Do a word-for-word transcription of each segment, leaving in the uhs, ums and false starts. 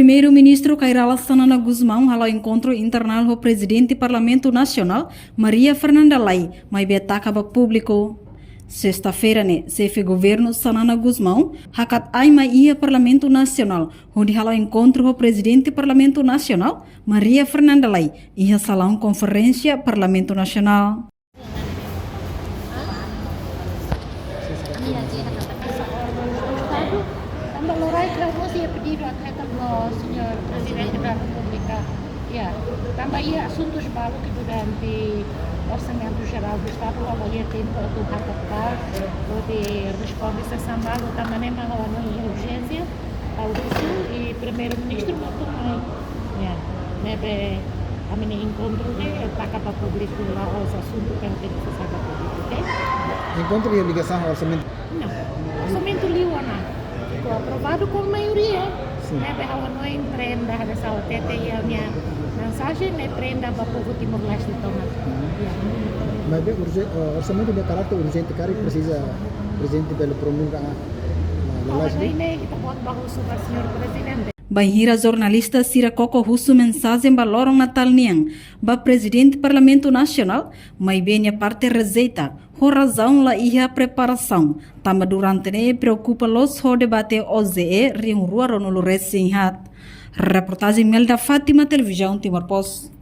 Primeiru-Ministru Kay Rala Xanana Gusmão hala'o enkontru internál ho Prezidente Parlamentu Nasionál, Maria Fernanda Lay, maibé taka ba públiku. Sesta-feira ne'e, Xefe Governu Xanana Gusmão hakat ai mai iha Parlamentu Nasionál, hodi hala'o enkontru ho Prezidente Parlamentu Nasionál, Maria Fernanda Lay, iha salaun konferénsia Parlamentu Nasionál. Tanba loraik ha'u mós iha pedidu atu hetan ho Señór Prezidente da Repúblika. Ya, tanba iha asuntus balu ke durante Orsamentu Jerál do Estadu la'ós iha tempu atu hakat ba, hodi responde sesaun balu, tanba ne'e mak ha'u hanoin urjénsia, ha'u husu i Primeiru-Ministru mak tun mai. Ya, ne'ebé ami-nia enkontru ne'e taka ba públiku, la'ós asuntu ke tenke ser taka ba públiku, oke? Enkontru iha ligasaun ho orsamentu? Não. Orsamentu liu ona. Ficou aprovado com maioria. Sim. Ne'ebé ha'u hanoin prenda, hanesan ha'u hatete iha ha'u-nia mensajen, ne'e prenda ba povu Timor-Leste tomak. Uhum. Ya. Maibé urje-, eh, orsamentu ne'e karáter urjente, karik presiza Prezidente bele promulga, ah, la-, la-, Ha'u hanoin ne'e ita-boot bá husu ba Señór Prezidente. Bainhira jornalista sira koko husu mensajen ba loron Natál nian ba Prezidente Parlamentu Nasionál, maibé nia parte rejeita, ho razaun la iha preparasaun, tanba durante ne'e preokupa loos ho debate O J E rihun rua ruanulu resin haat. Reportajen Melda Fátima, Televizaun Timor Post.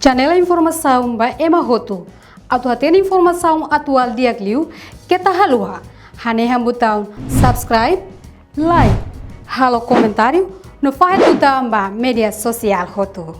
Janela informasaun ba ema hotu. Atu hatene informasaun atuál di'ak liu, keta haluha hanehan butaun subscribe, like, halo komentáriu, no fahe tutan ba média sosiál hotu.